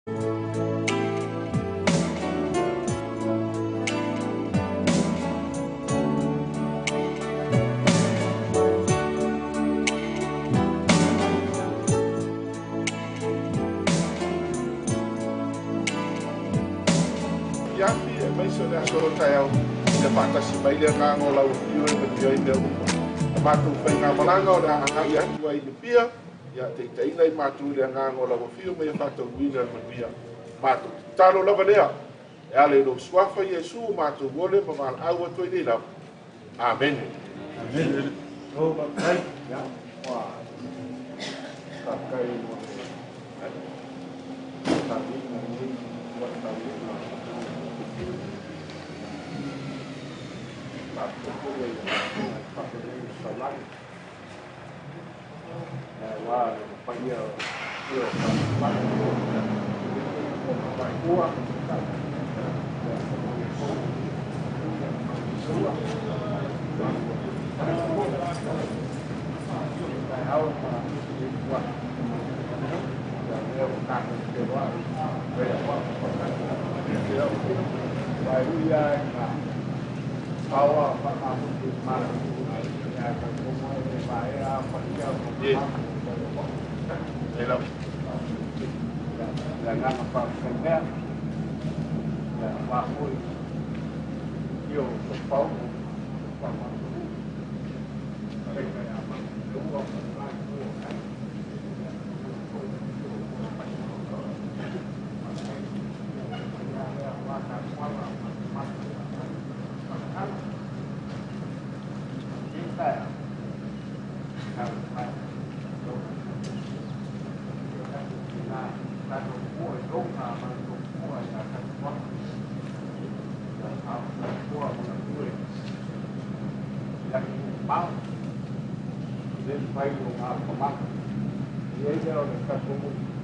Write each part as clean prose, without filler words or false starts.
Ia faatasi mai le agaga o lau afio e manuia ai mea uma. A matou faigamalaga o le a agai atu ai i Apia, ia taitaiina i matou i le agaga o lau afio ma ia faataunuuina le manuia. Matou tatalo lava lea, e ala i lou suafa Iesu o matou ole ma valaau atu ai nei lava. Amene. Amene. O faafetai. Ia, ua faafetai mo le tapuaiga lenei ua tapuaiga.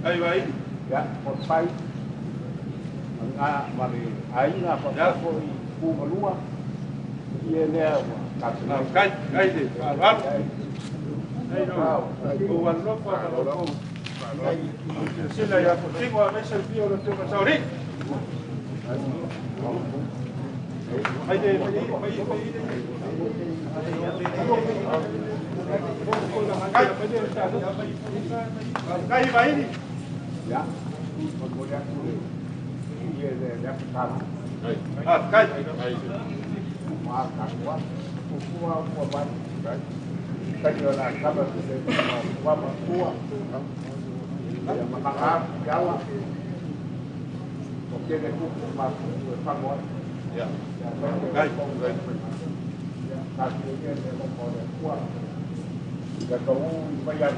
Ai vai. Ya, pai. Nga mare ainga pa foi ku malua. Ia lea ua ka Kai, kai de. Faaloalo. Ai no. O alofa ma lo kou. Silasila ia Futingo aemaise le fia o le afioga Saoli. Ai de, mai mai mai. Kai, kai vai. Ya. Mo le aku le ia le le ka. Ah, kai. Ma ka kwa. Ku kwa ba. Kai yo la ka ba le wa ma tua. Ya ma ka ya la. O ke le ku ma ku e fa mo. Ya. Kai. Ya ka ku ye le mo le kwa. Ya ka u i mai ai.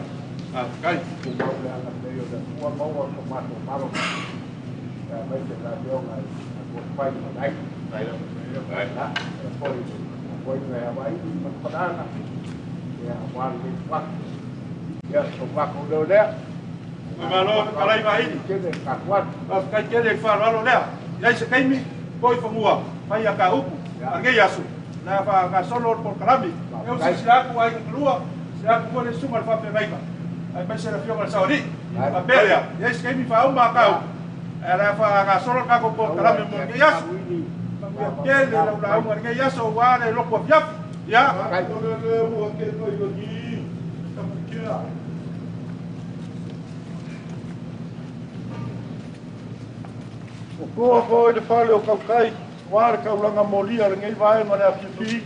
Ah, kai. Ku mau le ana le yo le tua mau ko ma ko malo. Ya mai te la yo ngai ko pai ma nai. Ai lo. Ai. Na, foi foi ngai awai ma padana. Ya wa le wa. Ya so wa ko le le. Malo kalai vai. Ke le ka kwa. Ah, kai ke le faaloalo lea. Iai se taimi, poi fanua, fai a ka upu, a aso. Na fa ka solo por kalami. Eu se se aku ai klua, se aku ko le sunga le faafeagaiga. Ai mai se le afioga le Saoli. A pele iai se taimi fa uma ka upu. Ala fa ka solo ka ko por kalami mo lenei aso. Manuia tele lau lauga lenei aso ua le loko afiafi. Ia. O le le ua ke noi o ni. Tapuikea. O koa foi le fale o kaukai, ua le kaulanga molia lenei vaega le afiafi.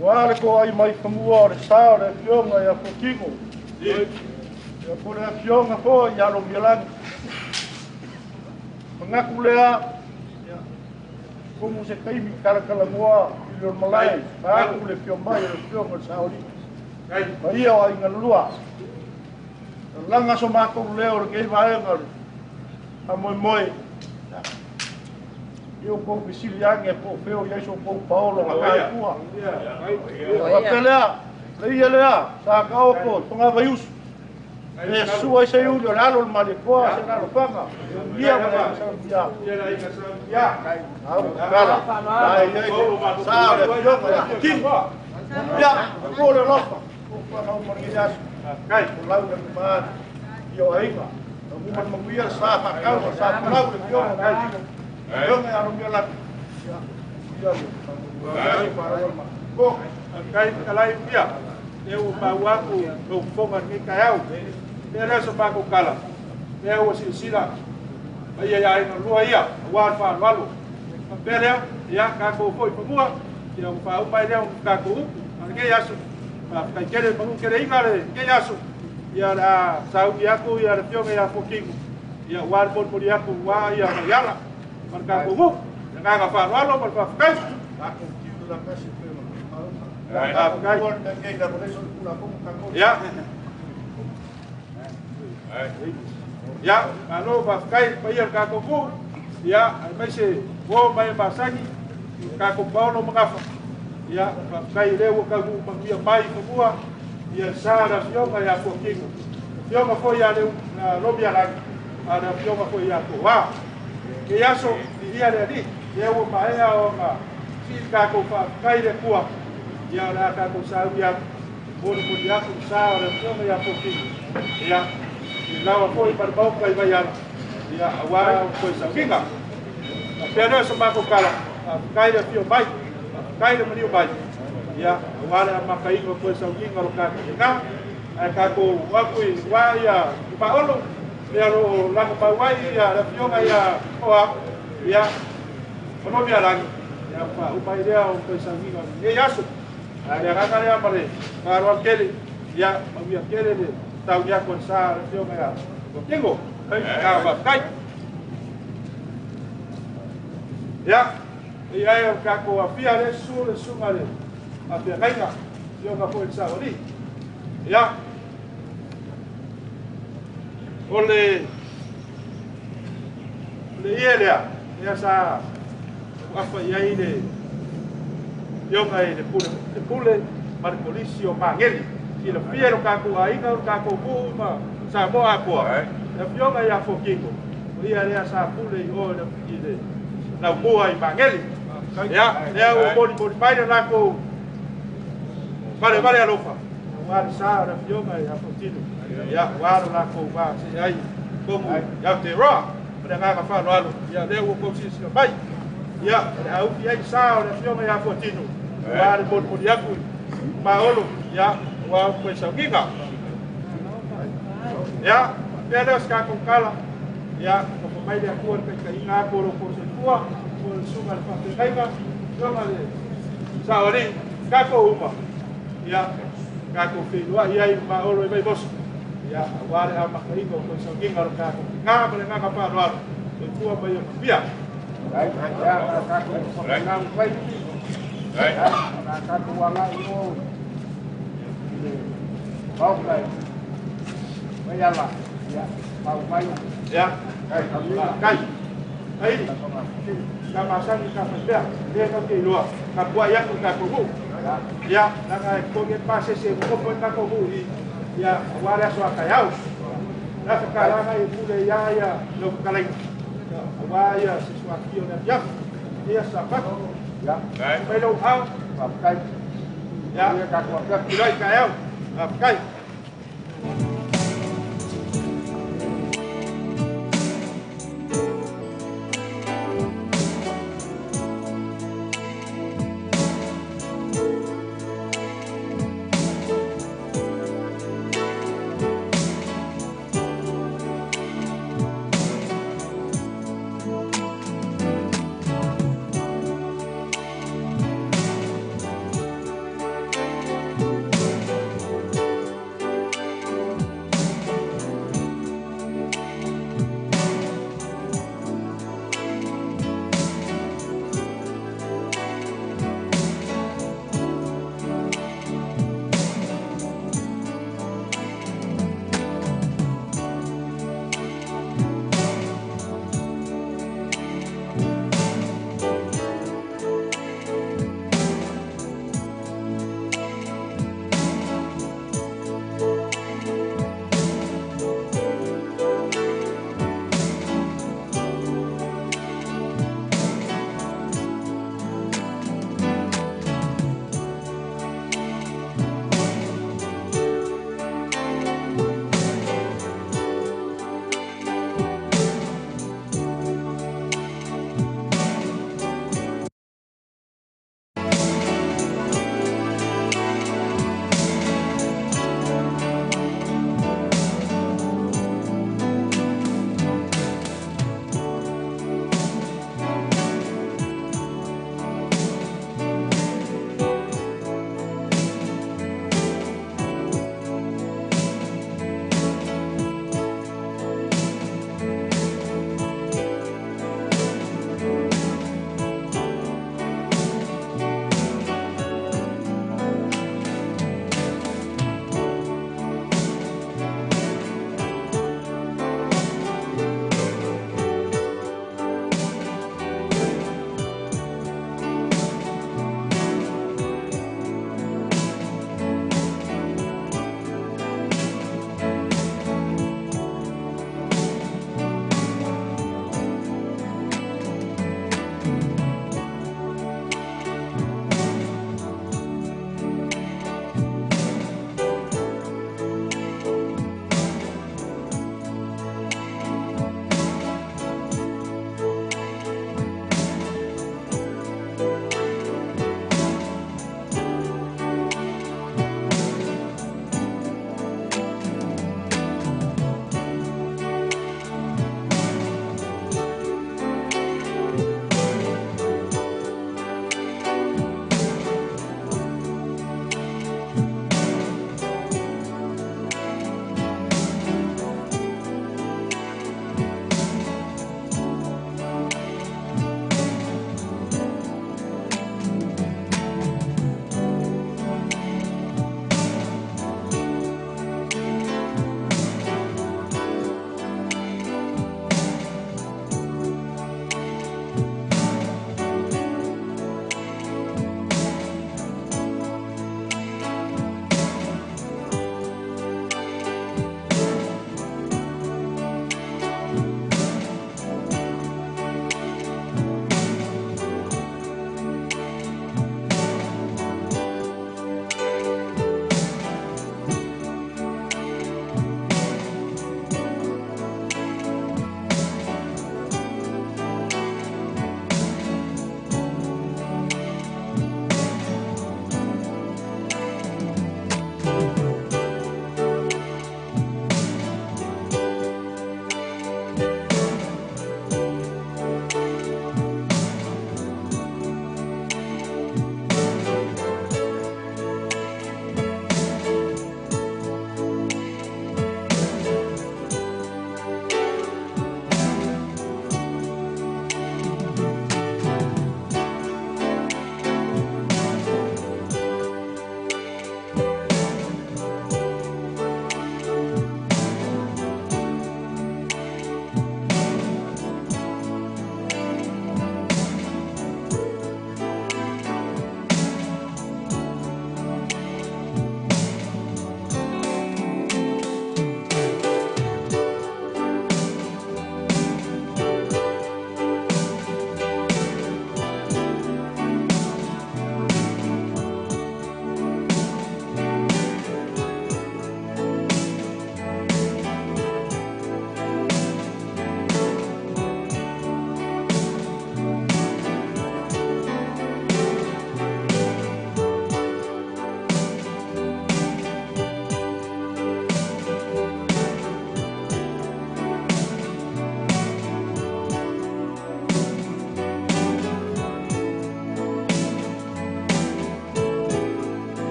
Ua le ko ai mai fanua o le sa o le afioga ia Futingo. Ia po le afioga foi ia Lomialagi. Mangaku lea, kumu se taimi kalakalamoa i le malae, faatu le fio mai o le afioga o le Saoli. Ma ia o aiga lua. Langa so matou leo o lenei vaega o le amoemoe. Ia o kou fesili age po o feo i ai so kou paolo na kaikua. Faapea lea, le ia lea, sa ka oko, tonga vaiusu. E sua i se uli o le alo le malekoa se lalofaga. Ia ma le sautia. Ia. Au kala. Ai ai sa o le afioga ia Futingo. Ia, ko le alofa. O whanau ma lenei aso. Kai. O lau le maani. Ia o aiga. Manuia sa whakau, sa pulau le pioga kai. Pioga ya romia laki. Ko, kai kalai pia. E o mau aku no fonga ni kai au. Te le so pa ko kala. Te o si sila. Ai ai ai no lua ia, wa fa walu. Pele ia ka ko foi pamua. Ia o fa o pai le ka ko. Ke yasu. Kai kere manu kere inga le ke yasu. Ia la sauni aku ia le fioga ia fokingu ia wa pol pol aku wa ia yala marka ko nga fa walo mar fa kai aku kiu la kasi pe kai ya ya alo fa kai pa ia ka ko ya mai se wo mai masagi ka ko paulo mangafa ya fa kai le wo ka ku ia mai ko ia sa la fioga ia fokingu fioga foi ia le lobia la a la fioga foi ia ko wa ke yaso ia le ali ia o paea o ma si ka ko fa kai le kua ia la ka ko sa ia bol bol ia ko sa la fioga ia fokingu ia la wa foi par bau kai vai ia wa foi sa kinga a pena so ma ko kala kai le fio mai kai le mani mai ia wala makai ko ko sa nginga ro ka nga ai ka ko wa ku wa ia pa olo ia ro la ko pa wa ia la fioga ia o a ia ono mia la ia pa u pa ia o ko sa nginga e yasu ai ga ka ia mare ka ro kele ia ma mia kele le tau ia ko sa la fioga ia ko kingo ai ka ba kai ia ia ka ko a fia le su le su ngale a fia gaina fioga foi sa ori ia ole le ielea ia sa afa ia ile fioga ile pule mar polisi o mangeli si le fiero ka ku ainga ka ku ma sa mo apoa le fioga ia fokingo ia lea sa pule o le ile la mua i mangeli ia lea o boli boli mai la ko vale vale alofa wa sa la fioga ia fotino ia wa la ko wa se ai como ia te ra para nga fa no alo ia lea o ko si si mai ia au ia sa la fioga ia fotino wa le boli boli aku ma olo ia wa ko sa nginga ia pele ska ko kala ia ko mai le ku ka inga ko ro ko se kua ko sunga le fa kaiga fioga le sa ori ka ko uma ia ka ko filoa ia i ma olo i mai boso ia wale a makainga ko sa nginga ro ka ko nga ko le nga ka pa ro ko kua mai o pia ai ya ka ko nga mai ai ka ko wala i o le bau kai mai ala ya bau mai ya kai kai ai ka masani ka fa pia le ka ke loa ka kua ia ko ka ko ya la ka ko ke pase se ko ko ka ko i ya wala so ka yau la ka la ka i pule ya ya lo ka lai wa ya se so aki o na ya ya sa pa ya mai lo ha kai ya ka ko ka kai ka yau kai.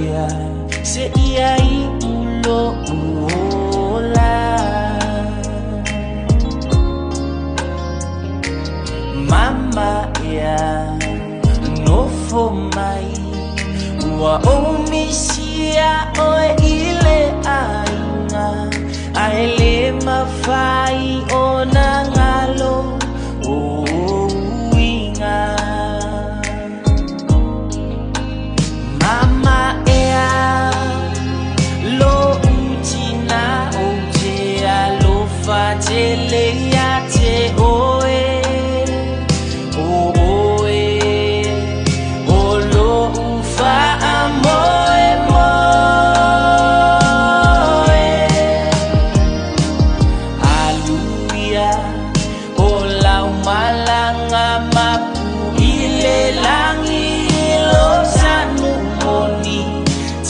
pea se ia i ulo uola. Mama ea nofo mai ua omisia oe ile aiga ae le mafai ona galo o uiga. Mama ea lo utina o te alofa tele ia te oe o oe o lo ufa a moe moe. Aluia o lau malanga mapu ile langi lo sanu moni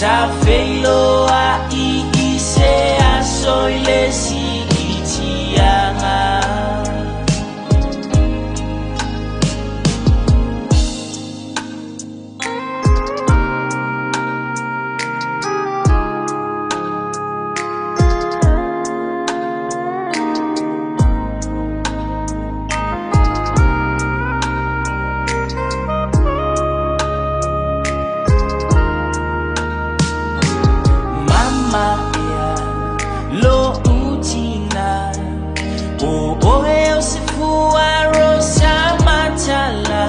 ta feiloa i ise aso ile si itianga. Mama ea lo utina o oe o se fua rosa matala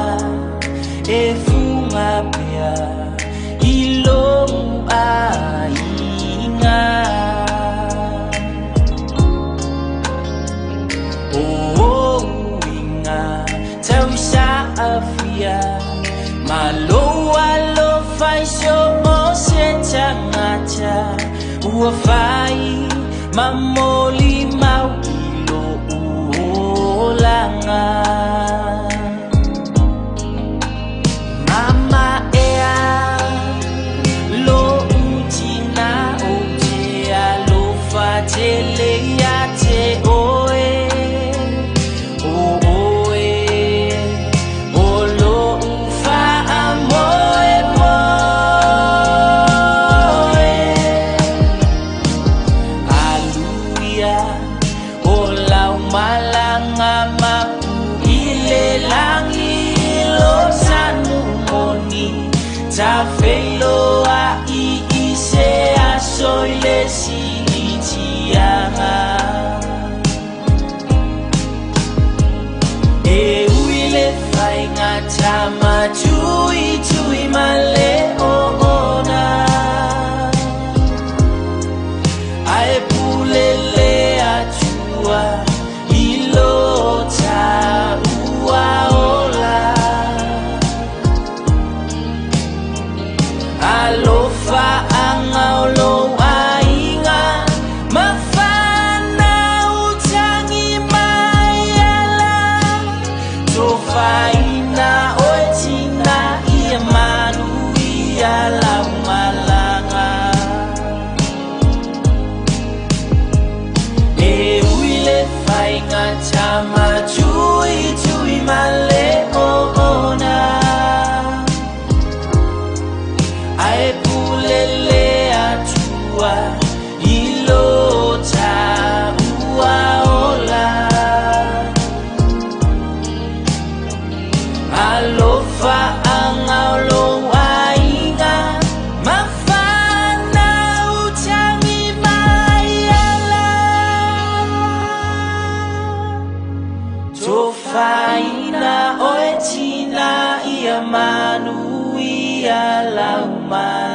e funga pea i lo aiga. O uiga tausa afia malo alofa i so o se tagata ua fai mamoli mau i lou olaga. Mama ea lo utina o te alofa tele ia te oe o oe o lo ufa a moe moe. Aluia o lau malanga mapu ile langi lo sanu moni ta feiloa i ise aso ile si itiaga. E uile faiga tama tui tui male o ona ae pulele atua i lo taua ola. Alofa anga o lou aiga mafana utangi mai ala tofaina oe tina ia manu ia lau malaga. E uile faiga tama tui tui male o ona ae pulele atua i lo taua ola. Alofa anga o lou aiga mafana utangi mai ala tofaina oe tina ia manu ia lau malaga.